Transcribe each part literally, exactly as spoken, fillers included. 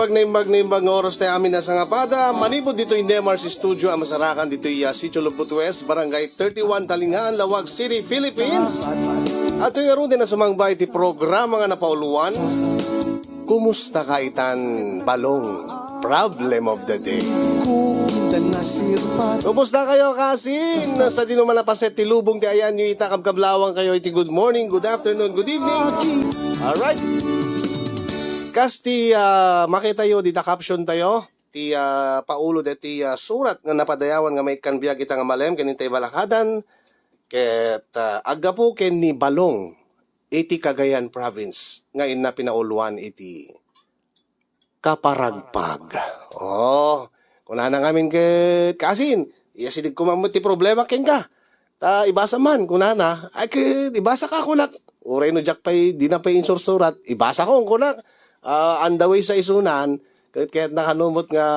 Naimbag, naimbag nga oras tayo amin a sangapada. Manipud ditoy Nemar's Studio a masarakan ditoy, ah, Sitio Lubot West, Barangay thirty-one, Talingaan, Laoag City, Philippines. At itoy ngaruden a sumangbay ti programa nga napauluan, Kumusta ka itan, Balong? Problem of the day. Kumusta kayo, kasin? Sadino man a paset ti lubong ti ayanyo ita, kabkablawang kayo iti good morning, good afternoon, good evening. Alright. Kas ti, ah, makitayo dita caption tayo, ti, ah, paulo deti, ah, surat nga napadayawan nga maikkan biag ita nga malem ken intay balakadan, ket, ah, aggapu ken ni Balong iti Cagayan Province nga inna pinauluan iti kaparagpag. Oh, kunana ngamin ket, "Kasin, iyasideg koma met ti problema kenka. Ta ibasa man," kunana. Ay, ket ibasa ka, kunak. Uray no diak pay, dina pay insursurat, ibasa ko, kunak. Ah, on the way sa isunan, ket, ket nakanumot nga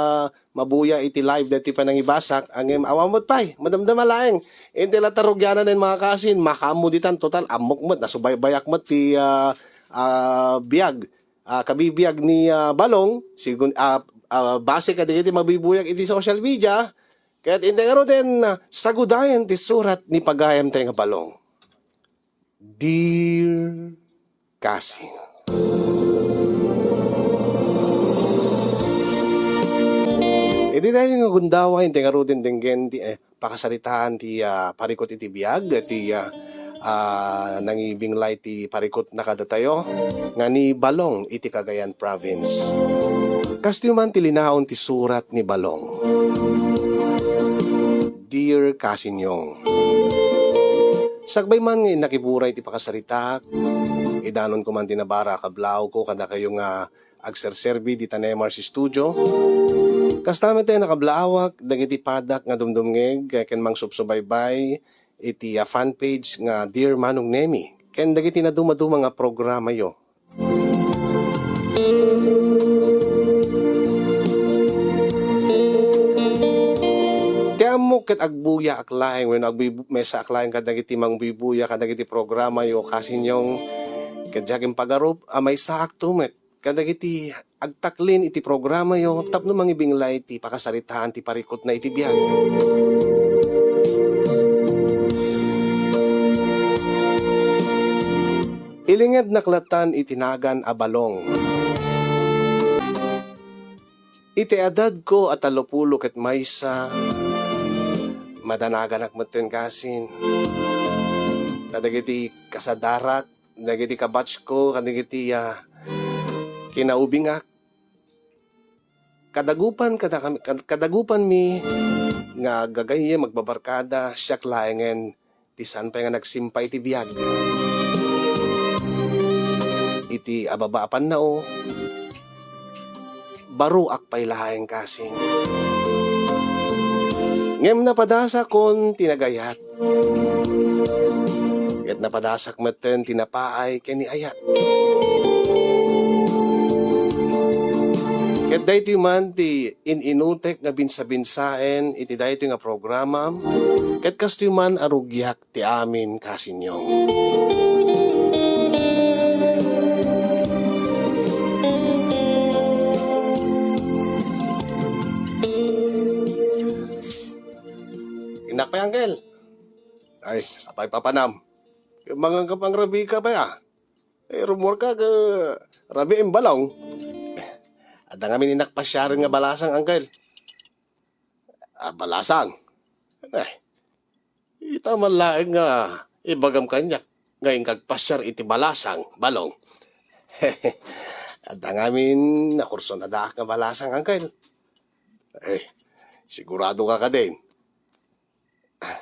mabuya iti live dati panangibasak, ngem awan met pay, madamdama laeng. Inti la ta rugianan nen mga kasin, makaammo ditan, total, ammok met, nasubaybayak met ti, ah, ah, biag. Ah, kabibiag ni, ah, Balong, sigun-, ah, ah, base kadagiti mabibuyak iti social media, ket inday ngaruden, ah, sagudayen ti surat ni pagayamtay nga Balong. Dear Kasin. Idi daytoy nga gundaway, inday ngaruden denggen ti, eh, pakasaritaan ti, ah, parikut iti biag, ti, ah, ah, nangibinglay ti parikutna kadatayo nga ni Balong iti Cagayan Province. Kastoy man ti linaon ti surat ni Balong. Dear Kasinyong, sakbay man nga innak iburay ti pakasaritak, idanon ko man ti nabara a kablawko kadakayo nga agserserbi dita Nemar's Studio. Kasta met ti nakablawak dagiti padak nga dumdumngeg ken mangsubsubaybay iti, ah, fan page nga Dear Manong Nemi ken dagiti nadumaduma nga programayo. Ti ammok ket agbuyaak laeng wenno agbibu-, maysaak laeng kadagiti mangbibuya kadagiti programayo, Kasinyong, ket diak impagarup a maysaakto met kadagiti agtaklin iti programayo tapno mangibinglay ti pakasaritaan ti parikutna iti biag. Ilingednak latan iti nagan a Balong. Iti edadko a tallopulo ket maysa, madanaganak metten, Kasin. Ta dagiti kasadarak, dagiti kabatchko, kadagiti, ah, kinaubingak, kadagupan, kada-, kad-, kadagupanmi nga aggagayyem, agbabarkada, siak laengen ti saan pay nga nagsimpa iti biag. Iti ababa a pannao, baroak pay laeng, Kasin. Ngem napadasakon ti nagayat. Ket napadasak metten ti napaay ken ni ayat. Ket daytoy man ti in-inutek nga binsabinsaen iti daytoy nga programam, ket kastoy man a rugiak ti amin, Kasinyong. Innak pay, Uncle. Ay, apay papanam? Mangan ka pay rabii ka pay, ah. Eh, rummuarka ket rabii, Balong. Adda ngamin innak pasiaren nga balasang, Uncle. Ah, balasang? Ay, ita man laeng nga ibagam kaniak nga inka agpasiar iti balasang, Balong. Adda ngamin nakursunadaak nga balasang, Uncle. Eh, sigurado ka kadin?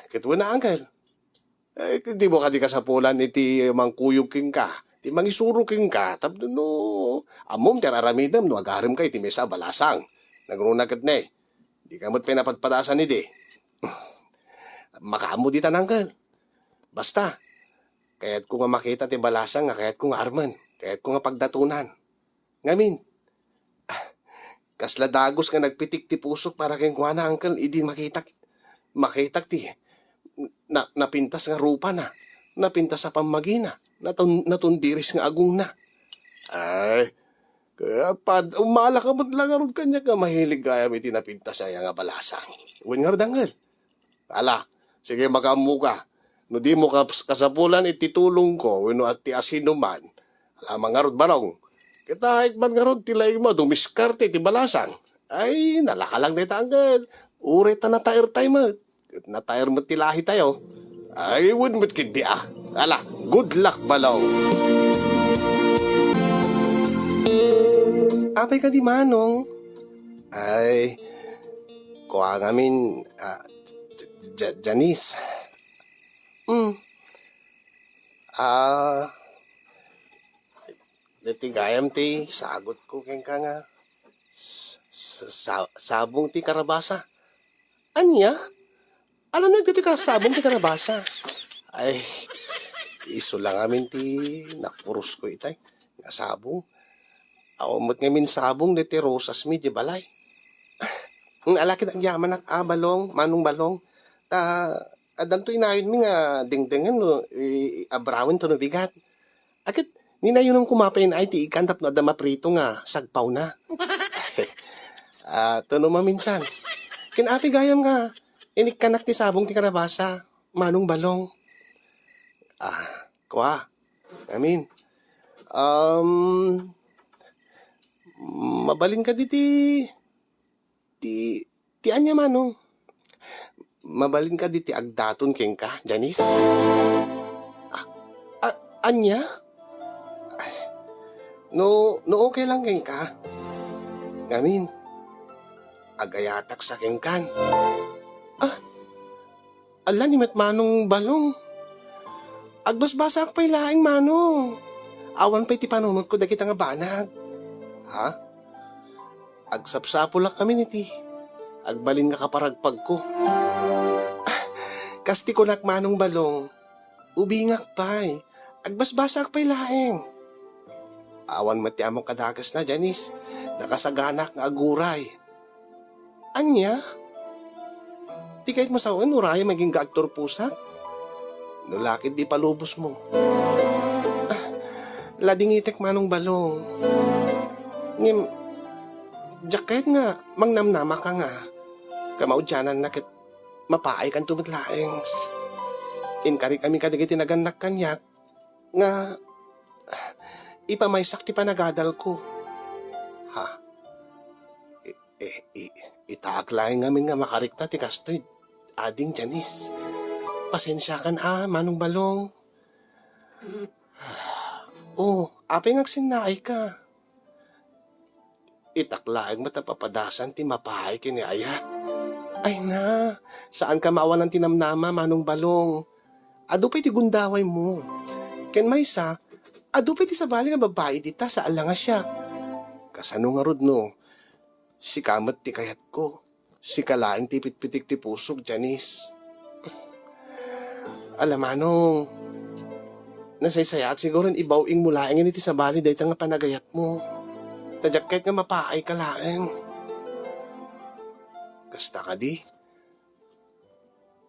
Ket wen a, Uncle. Eh, dimo kadi kasapulan iti mangkuyog kenka, ti mangisuro kenka, tapno no ammom ti ar-aramidem no agarem ka iti maysa a balasang. Nagruna ket ne, dika met pay napadpadasan idi. Makaammo ditan, Uncle. Basta, kayatko nga makita ti balasang nga kayatko nga armen, kayatko nga pagdatonan. Ngamin, ah, kasla dagus nga nagpitik ti pusok para kenkuana, Uncle, idi makitak, makitak ti na-, napintas nga rupana, napintas a pammagina, natun-, natundiris nga agongna. Ay, Kaya pad-, umala ka met la ngarud kaniak nga mahilig gayam iti napintas aya nga balasang. Wen ngarud, Angel? Ala, sige, makaammoka. No dimo kas-, kasapulan iti tulongko wenno ti asinoman, ala man ngarud, Balong. Kitaek man ngarud ti laingmo a dumiskarte iti balasang. Ay, nalakalang dayta, Angel. Uray ta nataertay met. Ket nataer met ti lahitayo. Ay, wen met ketdi a. Ala, good luck, Balong. Apay kadi, Manong? Ay, kua ngamin, ah, J-, J-, Janice. Hmm. Ah, deti gayam ti sagutko kenka nga s-, s-, sa-, sabong ti karabasa. Ania? Alanno dagiti kasabong ti karabasa? Ay, isu la ngamin ti napurosko itay nga sabong. Awan met ngamin sabong deti rosasmi di balay. Ala ket agyamanak a, Balong, Manong Balong. Ta, addanto inayonmi nga dengdengen no i-, i-, abrawen to no bigat. Aket, ninayonam koma pay ay ti ikan tapno adda maprito nga sagpawna. Ah, to no maminsan. Ken apay gayam nga inikkanak ti sabong ti karabasa, Manong Balong? Ah, kua. Amin. Um, mabalin kadi ti, ti, ti ania, Manong? Mabalin kadi ti agdaton kenka, Janice? A-, a-, ania? Ay, no, no okay lang kenka. Ngamin, agayatak sa kenkan. Ah, ala ni met, Manong Balong. Agbasbasaak pay laeng, Manong. Awan pay ti panunotko dagita nga banag. Ha? Agsapsapulak amin iti agbalin nga kaparagpagko. Ah, kas ti kunak, Manong Balong, ubingak pay. Agbasbasaak pay laeng. Awan met ti ammok a dakesna, Janice. Nakasaganak nga aguray. Ania? Ti kayatmo sawen, urayem agingga agturposak? No la ket di palubosmo. Ah, ladingitek, Manong Balong. Ngem, diak kayat nga mangnamnamaka nga kamaudiananna ket mapaaykanto met laeng. Inkarik amin kadagiti nagannak kaniak nga ipamaysak ti panagadalko. Ha? I-, i-, i-, itaak laeng ngamin nga makarikna ti kastoy, ading Janice. Pasensiakan a, Manong Balong. Oh, apay nga agsinnaayka? Itak laeng met a papadasan ti mapaay ken ni ayat. Ay na, saanka maawanan ti namnama, Manong Balong. Adu pay ti gundawaymo. Ken maysa, adu pay ti sabali nga babbai dita, saan la nga siak. Kasano ngarud no sika met ti kayatko? Sika laeng ti pitpitik ti pusok, Janice. Ala, Manong, nasaysayaat siguron ibaw-ingmo laengen iti sabali dayta nga panagayatmo. Ta diak ket nga mapaayka laeng. Kasta kadi?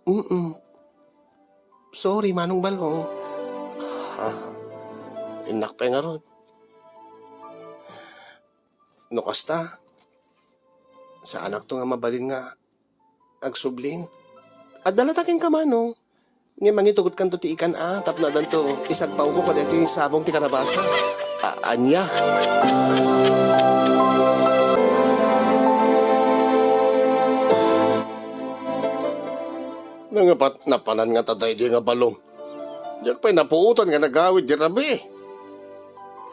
Mm. Sorry, Manong Balong. Ah, innak pay ngarud. No kasta, saanakto nga mabalin nga agsublin. Adda la ta kenka, Manong. Ngem mangitugotkanto ti ikan a, tapno addanto isagpawko kadagiti sabong ti karabasa. A-, ania? Nangapat napanan ngata daydiay nga balong. Diak pay napuotan nga nagawid di rabii.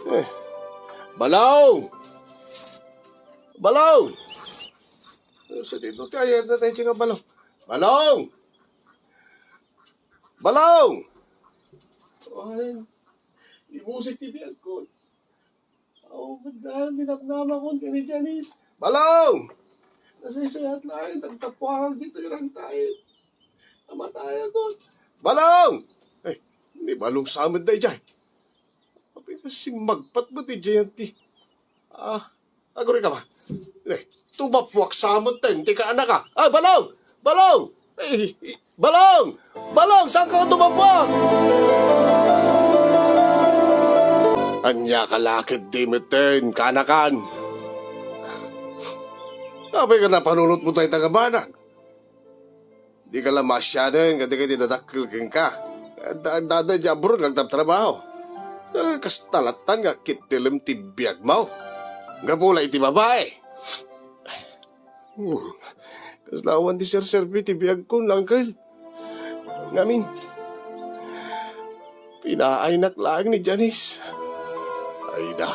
Eh. Balong! Balong! Sa dito ti ayan na tayo nga balong. Balong! Balong! Ay, di musik ti biag ko. Aw, ba't gayam dinamnama kon kani Janice? Balong! Nasaysayaat laeng, nagtapuangan dito yung tayo. Namatay ako. Balong! Eh, ni Balong samet daydiay. Apay ka simmagpat met idiay ti. Ah, aguray ka ba? Eh, tumapuak samet ten, ti kaanaka. Ah, Balong! Balong! Eh, eh, Balong! Balong! Saan ka tumapuak? Ania ka la ketdi metten, kaanakan? Apay ka napanunotmo dayta nga banag? Dika la maasianen kadagiti dadakkel kenka. Adda, adda, adda idiay abroad nga agtrabtrabaho. Eh, kasta lattan nga kitilem ti biagmo. Gapu la iti babae. Hmm. Kasla awan ti serserbi ti biagko, uncle. Ngamin, pinaaynak laeng ni Janice. Ay da.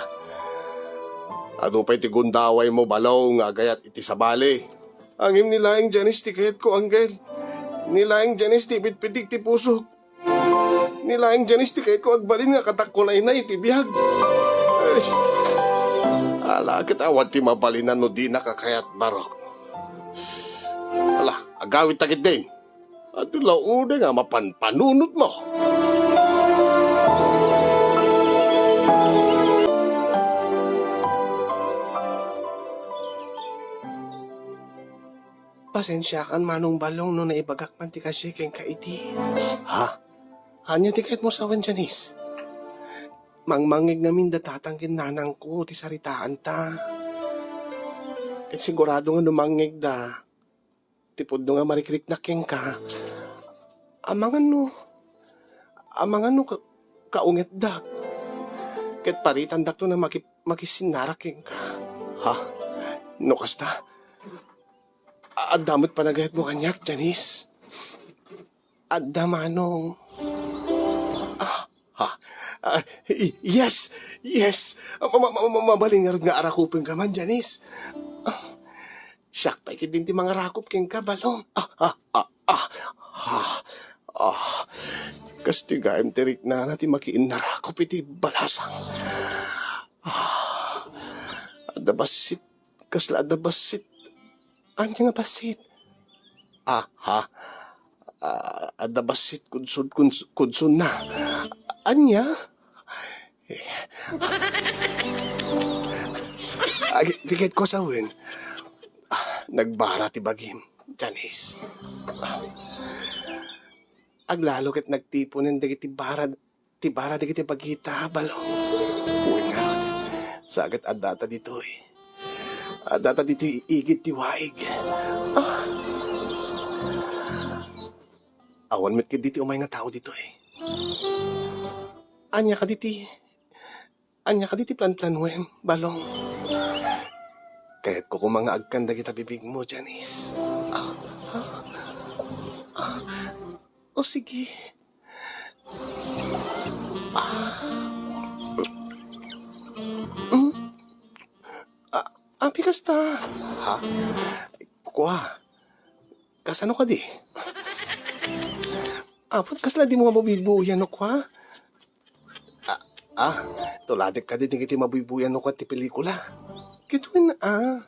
Adu pay ti gundawaymo, Balong, nga agayat iti sabali. Ngem ni laeng Janice ti kayatko, uncle. Ni laeng Janice ti ipitpitik ti pusok. Ni laeng Janice ti kayatko agbalin nga katakunaynay iti biag. Ay, ala ket awan ti mabalinan no dinak a kayat, barok. Ala, agawidta ketdin. Adu la unay nga mapanpanunotmo. Pasensiakan, Manong Balong, no naibagak man ti kasdiay kenka idi. Ha? Ania ti kayatmo sawen, Janice? Mangmangngeg ngamin da tatang ken nanangko ti saritaanta. Ket sigurado nga no mangngegda, ti pudno nga marikriknak kenka, amangan no, amangan no ka-, kaungetdak. Ket paritandakto nga maki-, makisinnarak kenka. Ha? No kasta, a-, adda met panagayatmo kaniak, Janice? Adda, Manong. Ah, ha? Ah, y-, yes! Yes! Ah, ma-, ma-, ma-, mabalin ngarud nga arakupenka man, Janice. Ah, siak pay ketdin ti mangarakop kenka, Balong. Ah, ah, ah, ah, ah, ah. Kas ti gayam ti riknana ti makiinnarakop iti balasang. Ah, adda bassit. Kasla adda bassit. Ania nga bassit? Ah, ha? Ah, adda bassit kudsod-, kuds-, kudsonna. Ania? Eh. Agi, tiket ko sawen. Ah, nagbara ti bagim, Janice. Ah. Aglalo ket nagtiponen dagiti bara ti bara dagiti bagita, Balong. Wen ngarud, sagat addata ditoy. Addata ditoy igid ti waig. Ah. Awan met ketdi ti umay nga tao ditoy. Ania kadi ti, ania kadi ti planplanuen, Balong? Kayatko koma nga agkan dagita bibigmo, Janice. Ah, ah, ah. O sige. Ah. Mm. Ah, apay kasta? Ha? Kua. Kasano kadi? Apo, kasla dimo mabuybuyan no kua? Ah, ah, tuladek kadi dagiti mabuybuyan no kua ti pelikula. Ket wen, ah.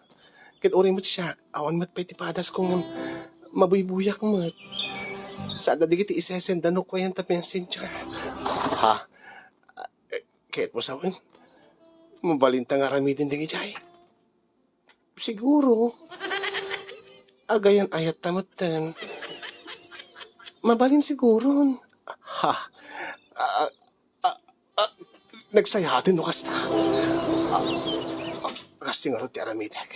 Ket uray met siak, awan met pay ti padasko ngem mabuybuyak met. Sada dagiti isesenda no kuayan ta messenger. Ha? Eh, kayatmo sawen? Mabalinta nga aramiden dagijay? Siguro. Agayan-ayatta metten. Mabalin siguron. Ha? Ah, ah, ah, nagsayaten no kasta. Ah, ah, kasta ngarud ti aramidek.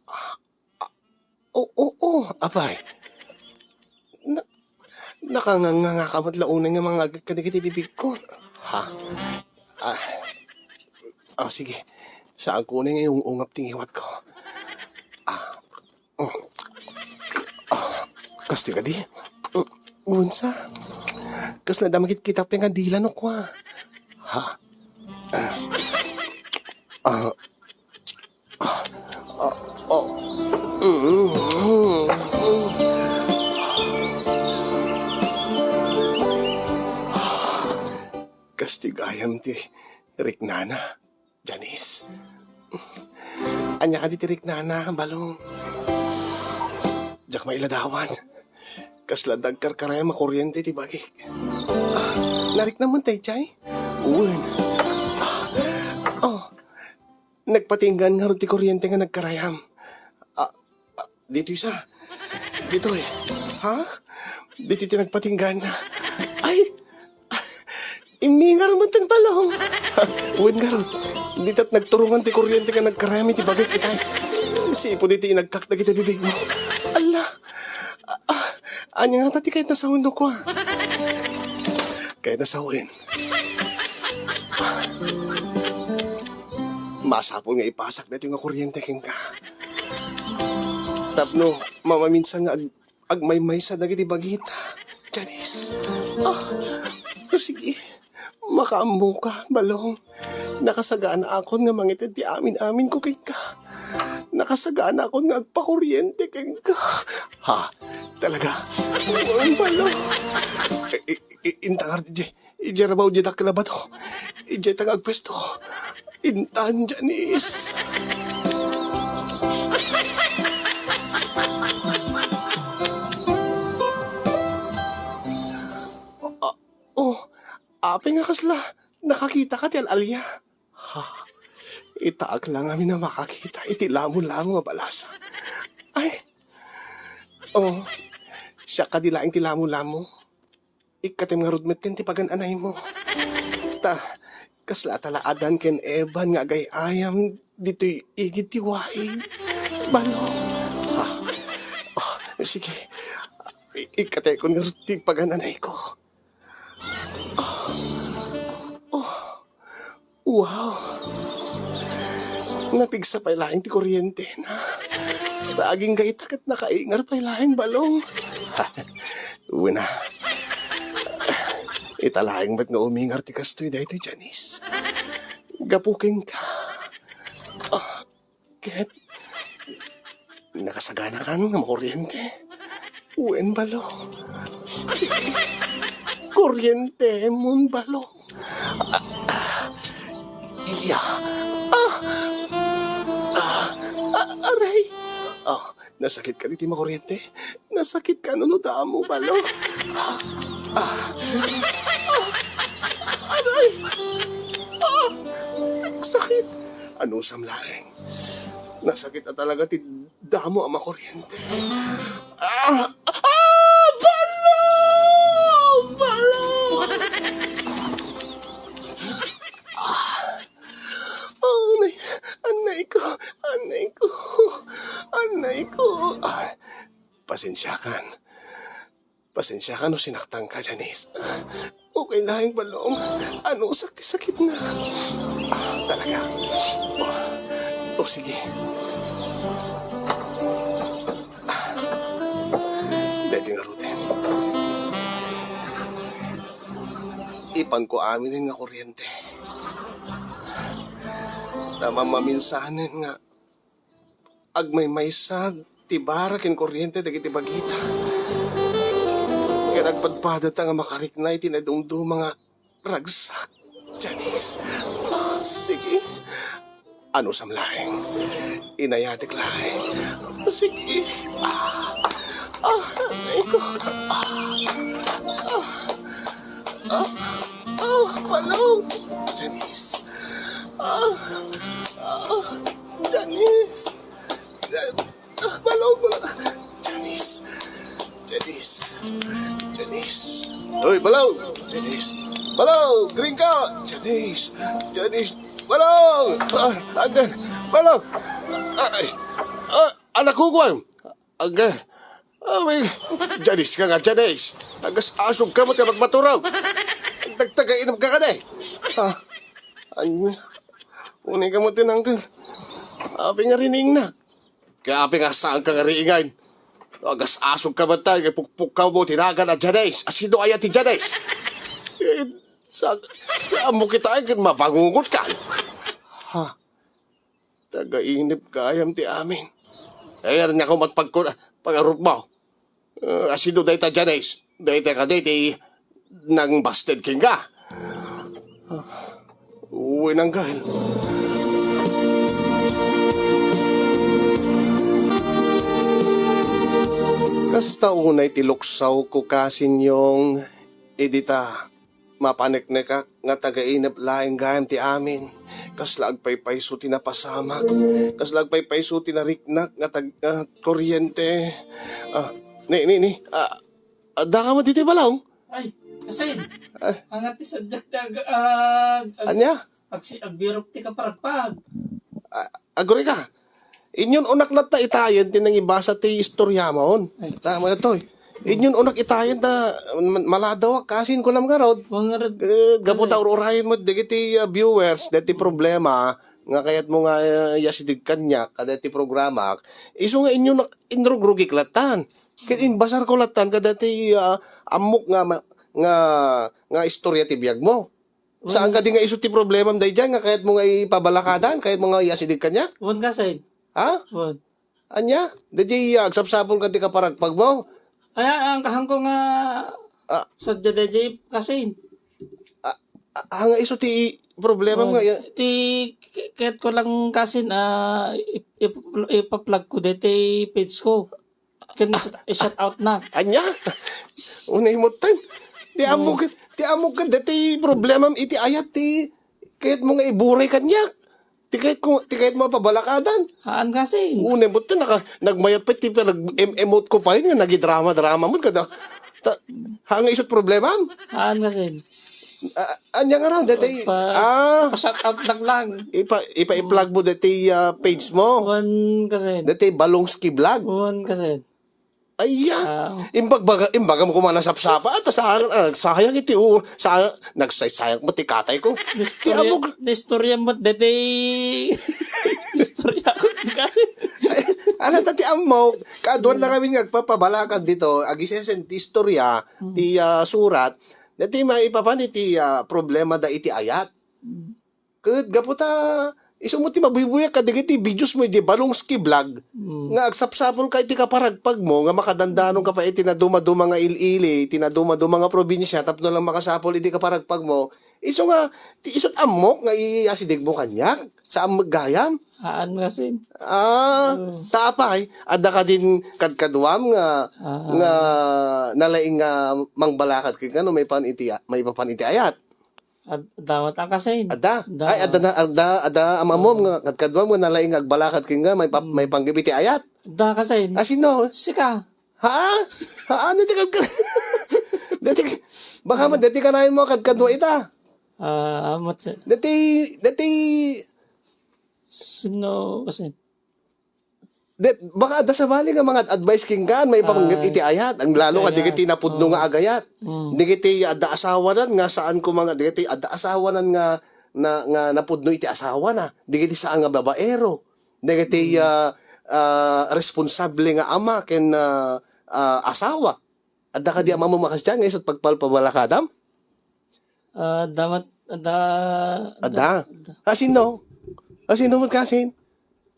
Ah, ah, oo, oo, apay. Na-, nakanganganga ka met la unay nga mangagek kadagiti bibigko. Ha? Ah, ah, sige. Saanko unay nga iung-ungap ti ngiwatko. Ah, mm. Ah, kasta kadi? Mm, unsa? Kasla da makitkitak pay nga dila no kua? Ha? Ah, ah, ah, ah, mm, mm, mm. Kas ti gayam ti riknana, Janice. Ania kadi ti riknana, Balong? Diak mailadawan. Kasla dagkarkarayam a kuriente ti bagik. Ah, nariknam man daydiay? Wen. Ah, oh. Nagpatinggaan ngarud ti kuriente nga nagkarayam. Ah, ah, ditoy sa. Ditoy. Ha? Ditoy ti nagpatinggaanna. Ay! Immingar man ten, Balong. Wen ngarud, ditat nagturongan ti kuryente nga nagkarami ti bagik itay. Sipud iti inagkak dagiti bibigmo. Alla! Ah, ah, ania ngata ti kayatna sawen no kua? Kayatna sawen. Masapul nga ipasak daytoy nga kuryente kenka. Tapno mamaminsan nga ag-, agmaymaysa dagiti bagita. Janice. Ah, sige. Makaammoka, Balong. Nakasaganaakon nga mangited ti amin-aminko kenka. Nakasaganaakon nga agpakuryente kenka. Ha? Talaga? Wen, Balong. I-, i-, i-, intangar, Jay. Idiay rabaw diay dakkel a bato. Idiay ta nga agpuesto. Intan, Janice. Ah, oh, apay nga kasla, nakakitaka ti al-alia? Ha, itaak la ngamin a makakita iti lamo-lamo nga balasa. Ay, oh, siak kadi laeng ti lamo-lamo. Ikkatem ngarud metten ti pagan-anaymo. Ta, kasla ta la Adan ken Eva nga agay-ayam ditoy igid ti waig. Balong. Ah, ah, sige. I-, ikkatekon ngarud ti pagan-anayko. Ah, oh. Wow! Napigsa pay laeng ti kuryentena. Agingga ita ket nakaingar pay laeng, Balong. Wen a. Ita laeng met nga umingar ti kastoy daytoy, Janice. Gapu kenka. Ah, Ket, nakasaganakan nga makuryente? Wen, Balong. Sige, kuryentemon, Balong. Ah, ah, iya. Ah, ah, ah, aray. Ah, nasakit kadi ti makuryente? Nasakit kano no damo, Balong? Ah, ah, ah, aray. Ah, sakit. Anusam laeng. Nasakit a talaga ti damo a makuryente. Ah! Ah! Balong! Balong! Ah! Oh, nay-, anay ko! Anay ko! Anay ko! Ah, pasensiakan. Pasensiakan no sinaktanka, Janice. Okay laeng, Balong. Anusam ti sakitna? Ah, talaga? Oh, oh, sige. Ah, daytoy ngaruden. Ipanko aminen nga kuryente. Ta mamaminsanen nga agmaymaysa ti bara ken kuryente dagiti bagita. Ket agpadpadata nga makarikna iti naidumduma nga ragsak, Janice. Ah, sige. Anusam laeng. Inayatek laeng. Sige. Ah, ah, anay ko. Ah, ah, ah, ah, Balong. Janice. Ah, ah, Janice. Ah, Balong, Balong. Janice. Janice. Janice. Hoy, Balong. Janice. Balong, green ka. Janice. Janice. Balong. Ah, anggan. Balong. Ay. Ah, anak ko, kuwan. Anggan. Ah, may, Janice ka nga, Janice. Agas-asog ka, magkamatmaturog. Nagtaga-inom ka kadi. Ah, anya. Unay ka mo tinanggal. Apay nga riningnak. Kaya apay nga saan ka nga riingan? Agas-asog ka man tayo, kay pukpuk ka mo tinagan a Janice. Asino aya ti Janice? Eh, sa, ammo kita ay mapangungot ka. Ha? Taga-inip gayam ti amin. Ay, aran nga kumat pagkun-, pangarupmo. Ah, asino dayta Janice? Dayta kadi ti nangbasted kenka? Ah, uy, nanggal. Kasta unay ti luksawko, Kasinyong, idi ta mapaneknekak nga taga-inep laeng gayam ti amin. Kasla agpaypayso ti napasamak. Kasla agpaypayso ti nariknak nga tag-, ah, kuryente. Ah, ni, ni, ni, ah, adda ka met ditoy, Balong? Ay, Kasi, ah, angat ti subject ti ag-, ag-, ag-, Anya? Agsi-, agbirok ti kaparagpag. Ah, agree ka? Inyon unak latta itayen ti nangibasa ti istoryamon. Ay. Tama na to eh. Inyon unak itayen ta, man-, maladawak kasin kunam garod. Mga rag-, Eh, gapu ta ururayen mo dagiti, ah, viewers, dagiti problema nga kayat mo nga, ah, iyasideg kaniak, kada ti programak, isu nga inyo nak-, inrugrugik lattan. Ket imbasar ko lattan, kada ti, ah, ammok nga ma-, nga, nga istorya ti biag mo. Saan kadi nga isu ti problemam daydiay nga kayat mo nga ipabalakadan, kayat mo nga iyasideg kaniak? Wen, kasin. Ha? Wen. Anya? Daydiay, ah, agsapsapul ka ti kaparagpag mo? Ay, ah, ang kahan ko nga Ah. Sadja daydiay kasin. Ah, ah, nga isu ti problema nga Wen. Ti k-, kayat ko lang kasin, ah, ip-, ip-, ipa-plug ko daytoy page ko. Ken i-, i-shout out na. Anya? Unay mo ten. Ti amo ket, ti amo ket, deti problemam iti ayat ti kayat mo nga iburay kaniak. Ti kayat ko, ti kayat mo pabalakadan. Haan kasi. Unay mo ten, naka-, nagmayat pa ti nag-emote ko pa nga nagidrama-drama mo kada. Ta, ha nga isut problemam? Haan kasi. Ah, anya nga raw, dati, Pa-, ah, pa-shout out lang lang. Ipa-, ipa-i-plug mo dati, ah, page mo. Wen kasi. Dati Balongski Vlog. Wen kasi. Ay, ya. Ah. Imbagbaga, imbaga mo kumana sapsapa, at sayang, ah, sayang iti u-, sayang, nagsaysayak mo ti katay ko. Ti Istorya, amok. Istorya mo, dati. Istorya ko kasi. Ay, ano ta ti amok? Kaduan na kami nga agpapabalakad dito, agisesen ti istorya, Hmm. ti, ah, surat, dati maipapan iti, ah, problema da iti ayat. Hmm. Ket gapu ta, isu mo ti mabuybuyak kadagiti videos mo iti Balongski Vlog, Mm. nga agsapsapul ka iti kaparagpag mo, nga makadandanon ka pa iti nadumaduma nga il-ili, iti nadumaduma nga probinsia, tapno lang makasapul iti kaparagpag mo. Isu nga, ti isut ammok nga iyasideg mo kaniak, saan met gayam? Haan nga sin. Ah, Oo. ta apay, adda kadin kadkaduam nga, Ah. nga nalaing nga mangbalakad ken nga no maipan iti, maipapan iti ayat. Ad-, adda met a kasin. Adda? Adda. Ay, adda na, adda, adda, amamom nga, kadkaduam nga nalaing nga agbalakad ken nga, may pa-, Hmm. may panggep iti ayat. Adda kasin. Ah, sino? Sika. Ha? Ha? Ano ti kadka-, dati, baka man, dati kanayon mo, kadkadua ita. Ah, amat si- Dati, dati, Sino kasin? Di, baka adda sabali nga mga advice kenka, maipapanggep Ay. iti ayat. Ang lalo ka, Iti ayat. digiti napudno Oo. nga agayat. Mm. Digiti adda asawanan nga saan ko mga, digiti adda asawanan nga, na, nga napudno iti asawana. Digiti saan nga babaero. Digiti, Mm. ah, ah, responsable nga ama ken, ah, ah, asawa. Adda kadi Mm. amamom a kasdiay nga isut pagpalpabalakadam? Ah, damat, da, Adda. da, da. Asino? Asino met kasin?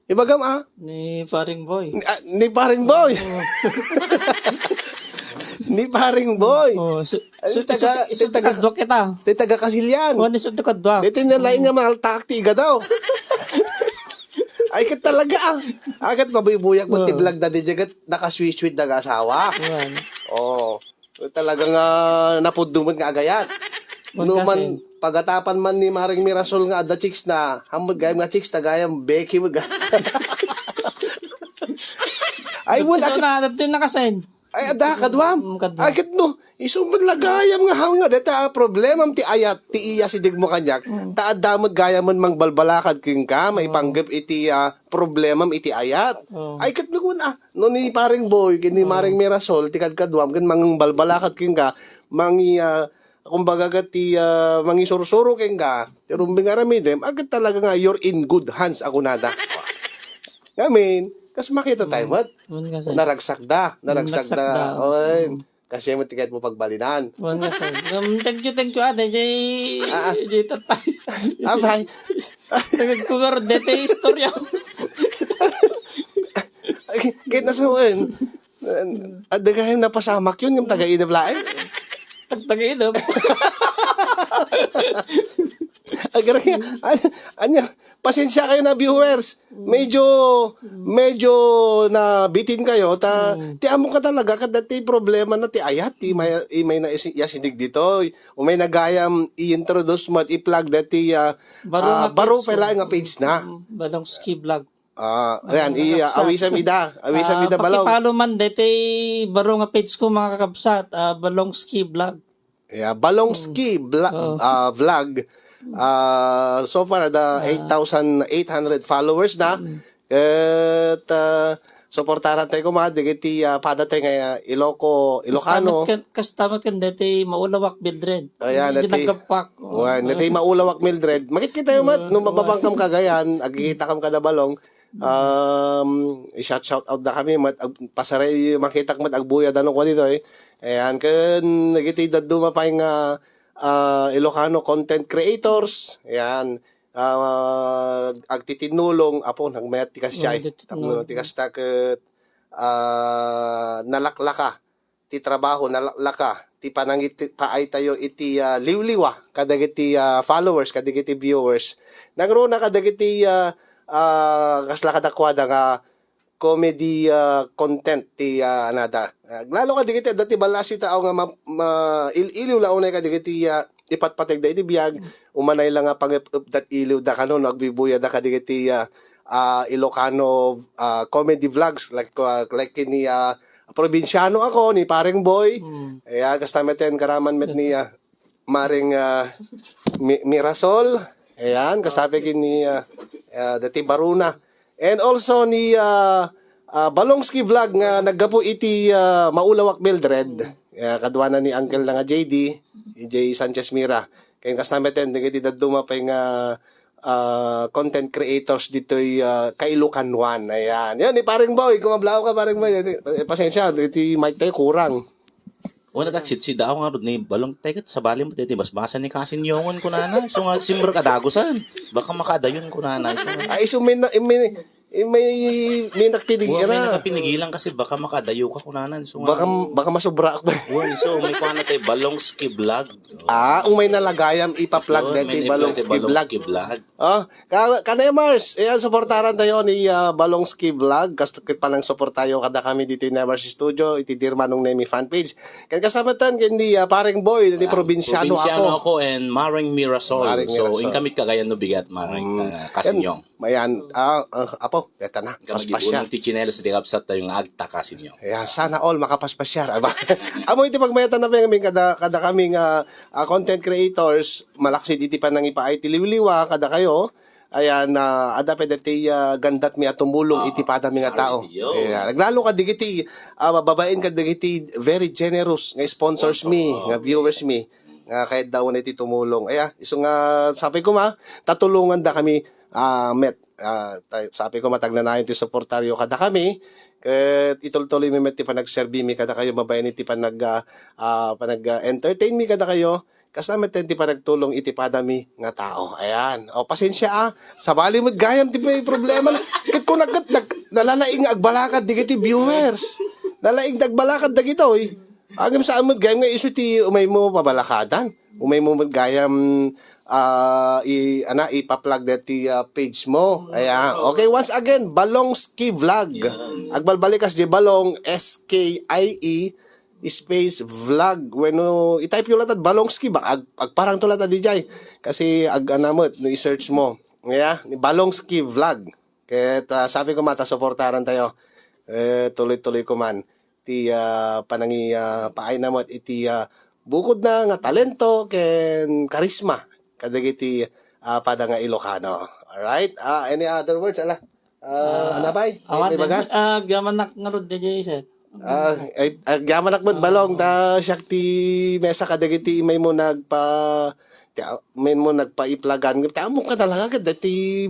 Ibagam, ah? Ni Paring Boy. Ni, ah, ni Paring Boy. Oo. Ni Paring Boy. Oo, su-, Ay, su-, taga, su-, su-, taga, kadwa kita. Ti taga Kasilian. Kuwan, isu ti kadwa. Dito na lain nga maltak ti iga daw. Ay, ket talaga, ah. Agat mabuybuyak mo ti Oo. vlog na di jagat nakasweet-sweet daga asawa. Kuwan. Oo. Talaga nga napudno met nga agayat. Wen No man, kasin. pagatapan man ni Maring Mirasol nga adda chicks na, hammod gayam nga chicks, ta gayam Becky mo ga-, Ay, wala Isu ka- na, dati na kasin. Ay, adda, kaduam. Mm, kaduam. Ay, ket no, isu man la gayam nga hanga, deta, ah, problemam ti ayat, ti iyasideg mo kaniak. Mm. Ta adda met gayam man mangbalbalakad kenka, Oo. maipanggep iti, ah, problemam iti ayat. Oo. Ay, ket no, kun, ah, No ni Paring Boy, ken ni Oo. Maring Mirasol, ti kadkaduam, ken mangbalbalakat kenka, mangi-, ah, kumbaga, ket ti, ah, mangisursuro kenka, ti rumbeng aramidem, agat talaga nga you're in good hands, a kunada. Ngamin, kas makita tayo, Mm. mat? Mm, kasi. Naragsak da, Mm, naragsak da. naragsak da. Oy. Mm. Kasi mo ti kayat mo pagbalinan. Wen nga, sir. Um, thank you, thank you, ah, D J, Ah, ah. D J Tatay. Ah, bye. Nagkugar, dete istorya. Ay, kahit nasuon. Adda kayo napasamak yun, yung taga-inap laeng. Tag-, taga-inap. Agarang, an-, anya, Pasensya kayo na, viewers. Mm. Medyo, Mm. medyo nabitin kayo. Ta, Mm. ti amo ka talaga, kadati problema na ti ayat, ti may, i-, may na isi-, yasidig ditoy. O may nagayam i-introduce mo at i-plug dati, ah, Baro ah, nga baro page pala ko. nga page na. Mm, Balong Ski Vlog. Ah, Mga ayan, i-, kakabsat. awisam ida. Awisam Ah, ida, Balaw. Pakipalo man, dati baro nga page ko, mga kakabsat. Ah, Balong Ski Vlog. Yeah, Balongski bla- Oo. ah, vlog. Ah, so far, the Ah. eight thousand eight hundred followers na. Mm. Ket, ah, suportaran tayo koma, dagiti, ah, pada tayo nga, ah, Iloco, Ilocano. Kastamat ken, kastamat ken deti maulawak Mildred. Ayan, deti naggapak. Wen, deti maulawak Mildred. Makit kita yung mat, no mababang kam Cagayan, agkikita kam kada Balong. Um, i-shout, shout out da kami, mat, ag, pasaray, makitak mat, agbuya da no kwa dito eh. Ayan, ken, dagiti dadduma pay nga, ah, Ilocano content creators. Ayan. Ah, agtitinnulong, apo, nagmayat ti kasjay. Nagtitinnulong. Tapno ti kasta ket, ah, nalaklaka ti trabaho, nalaklaka ti panangiti-, paay tayo iti, ah, liwliwa kadagiti, ah, followers, kadagiti viewers. Nangruna kadagiti, ah, ah, kasla kadakuada nga comedy, ah, content ti, ah, anada. Ah, lalo kadagiti adda ti ballasiw tao nga ma-, ma-, il-iliw la unay kadagiti, ah, ipatpategda iti biag, umanay la nga pangep-epdat iliwda kano no agbibuyada kadagiti, ah, ah, Ilocano, ah, comedy vlogs like, ah, like ni, ah, Probinsyano Ako ni Pareng Boy. Mm. Ayan, kasta meten karaman met ni, ah, Maring, ah, Mi-, Mirasol. Ayan, kasta pay ken ni, ah, ah, dati Baruna. And also ni, ah, ah, Balongski Vlog nga naggapu iti, ah, Maulawak Mildred. Ah, kaduana ni Uncle na nga J D, J Sanchez Mira. Ken kasta meten, dagiti dadduma pay nga, ah, content creators ditoy, ah, Kailukan One. Ayan. Yan, ni Paring Boy. Kumablao ka, Paring Boy. Pasensya, iti mic tayo kurang. Wala ta, sitsidaw nga rod ni Balong, "Teket, sabali mo, teti, basbasan ni Kasinyongon," kunana. So nga, simber ka dagusan. Baka makadayon, kunana. So, nga, Ay, so may, na- may, may, may nakpinigil Wa, may na. Nakapinigilan kasi baka makadayo ka, kunana. So, nga, Baka, baka masubra ako. Wa, so, may kuha na tayo, Balongski Vlog. Ah, umay nalagayam ipa-plug Yun, dati may Balongski Vlog. Balongski Vlog. Oh, ka-, kanay Mars, ayan, suportaran tayo ni, ah, Balongski Vlog. Kas-, panang suportayo kada kami dito in Mars Studio, iti Dear Manong Nemi fan page. Ken kasama tan, ken ni, ah, Pareng Boy, ni Ah, Probinsyano Probinsyano Ako. Ako and Mareng Mirasol. Mareng So, Mirasol. Inkamit ka kaya no bigat, Mareng, Mm. ah, Kasinyong. Ayan, ah, ah, apo, deta na, Inkamit paspasya. Gibunong ti chinelas, di kapsat tayo nga agtaka, Sinyong. Ayan, sana all makapaspasya, aba. Amo iti pagmayatan na pay amin kada, kada kami nga, ah, content creators, malaksid iti panangipaay ti liwliwa, kada kayo, Ayan, ah, adda pay dati, ah, gandat mi a tumulong Ah, iti padami nga tao. Ayo. Ayan, naglalo kadagiti, ah, babaen kadagiti very generous nga sponsors mi, Sponsor. nga viewers mi, nga kayat daw na iti tumulong. Aya, isu nga sapay koma, tatulongan da kami, ah, met. Ah, ta-, sapay koma, tagnanayon ti suportaryo kada kami. Ket itultuloy mi met ti panagserbi mi kada kayo babaen iti panag, ah, ah, panag, ah, entertain mi kada kayo. Kasla met ti panagtulong iti padami nga tao. Ayan. O, pasensya, ah. Sabali met gayam ti may problema. Ket kunak ket nag-, nalalaing nga agbalakad digiti viewers. Nalaing nga agbalakad dagitoy. Agim saan met gayam nga isu ti umay mo pabalakadan. Umay mo met gayam, ah, i-, ana, ipa-plug dati, ah, page mo. Ayan. Okay, once again, Balong Ski Vlog. Yan. Agbalbalikas di Balong, S K I E, space vlog. Wenno, i-type yo latta Balongski ba? Ag-, agparang to latta dijay. Kasi ag-, ano mo, no i-search mo. Yeah, ni Balongski Vlog. Ket, ah, sabi ko, mata, suportaran tayo. Eh, tuloy-tuloy ko man. Ti, ah, panangi, ah, paay na mo iti, ah, bukod na nga talento ken karisma. Kadagiti, ah, pada nga Ilocano. Alright? Ah, any other words? Ala? Ah, Ah, ano pa, eh? Awan May din. Baga? Ah, agyaman nak ngarud, D J Seth. Ah, ay, agyaman nak met Balong, ta siak ti mesa kadagiti imay mo nagpa-, ti, ah, imay mo nagpaiplagan. Ti amo ka talaga, ket dati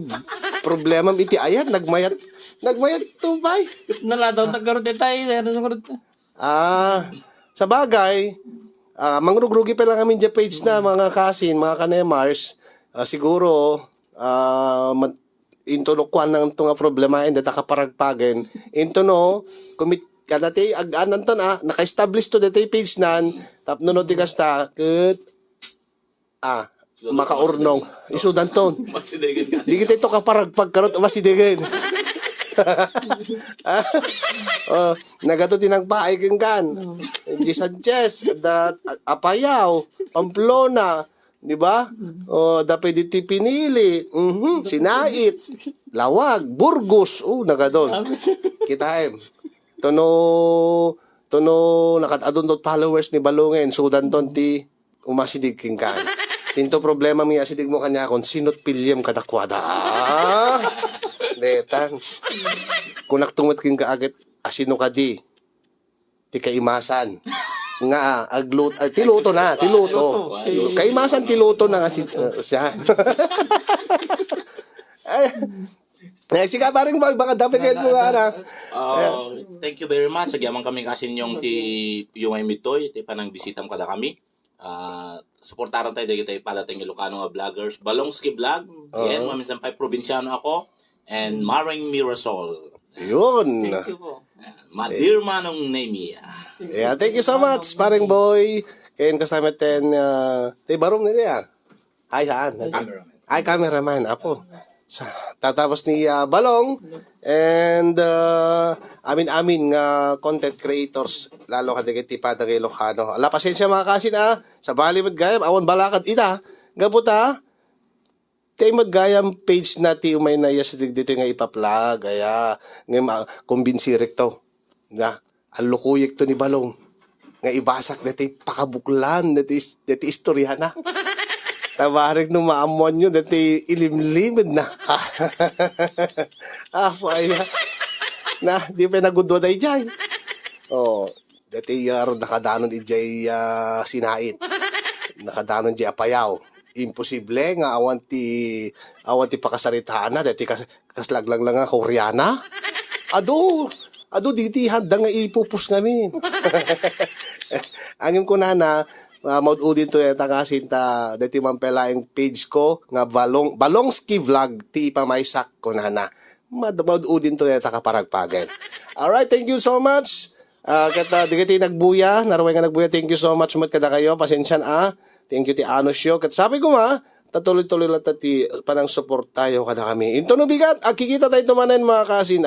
problema iti ayat, nagmayat, nagmayat to, bay. Naladaw ta garud itay, sir, ngarud. Ah, sa bagay, ah, mangrugrugi pa lang kami dyan page na, mga kasin, mga kanemars. Ah, siguro, ah, mat-, into no kuan nang to nga problema, hindi ta kaparagpagen. Into no, kumit-, kanati, ag-, anan to na, naka-establish to dati page nan, tapno no ti kasta, ket, ah, makaurnong. Isudan ton. Masidegan ka. Di kita ito kaparagpag karot, masidegan. Oh, nagato tinagpaay ken kan. Di Sanchez, da, Apayao, Pamplona, di ba? Oh, da pwede ti pinili. Mhm, Sinait, Lawag, Burgos. Oh, nagadon. Kitaem. Tono, tono, nakat-adun dot followers ni Balungen, sudan ton ti Umasideg kenka. Tinto problema mi asideg mo kaniakon, sinot piliem kadakuada. Ah, detan. Kunak tunget kenka aget, asino kadi? Ti kaimasan. Nga, aglut-, ay, ti luto na, ti luto. Luto. Kaimasan ti luto na nga si, uh, siya. Ay, eh, sika, paring Boy, baka dapat kayo mo nga na. Uh, thank you very much. Agyaman kami kasinyong ti Umay Mitoy, ti panangbisitam kada kami. Ah, suportaran tayo dagiti padating Ilocano nga vloggers. Balongski Vlog, yan, maminsan pa'y probinsyano ako, and Maring Mirasol. Yun. Thank you po. Madir Manong Nemi. Yeah, thank you so much, paring Boy. Kayan kasama ten, uh, ti barom nila. Ay, saan? Ay, cameraman, apo. Sa, tatapos ni ah, Balong and ah, amin-amin nga content creators, lalo ka dagiti padating Ilocano. Ala, pasensya, mga kasin, ah. Sabali met gayam, awan balakad ita. Gapu ta, ti met gayam page na ti umay na iya sidig dito nga ipaplag, aya, nga ma-, kumbinsirik to. Na, allukuyek to ni Balong. Nga ibasak dati pakabuklan, dati is-, dati istorya na. Tabarek no maammuan nyo, dati ilimlimed na. Ah, paya. Na, di pa nagudwa da ijay. Oh, dati yar nakadanon ijay ah, sinait. Nakadanon ijay apayaw. Imposible nga awan ti, awan ti pakasaritaan na, dati kas, kas laglag lang nga Koreana. Adu, adu diti handa nga ipupus ngamin. Angin ko nana, uh, maud-udin to yata kasin ta, dati man pala yung page ko, nga Balong, Balongski Vlog, ti ipamaysak ko nana. Mad-, maud-udin to yata kaparagpagan. Alright, thank you so much. Ah, ket ah, dagiti nagbuya, naruay nga nagbuya, thank you so much met kada kayo. Pasensyan ah. Thank you ti anusyo. Ket sabi ko ma, tatuloy-tuloy lang ti panang suportayo kada kami. Into no bigat, agkikita tayo tumanen mga kasin.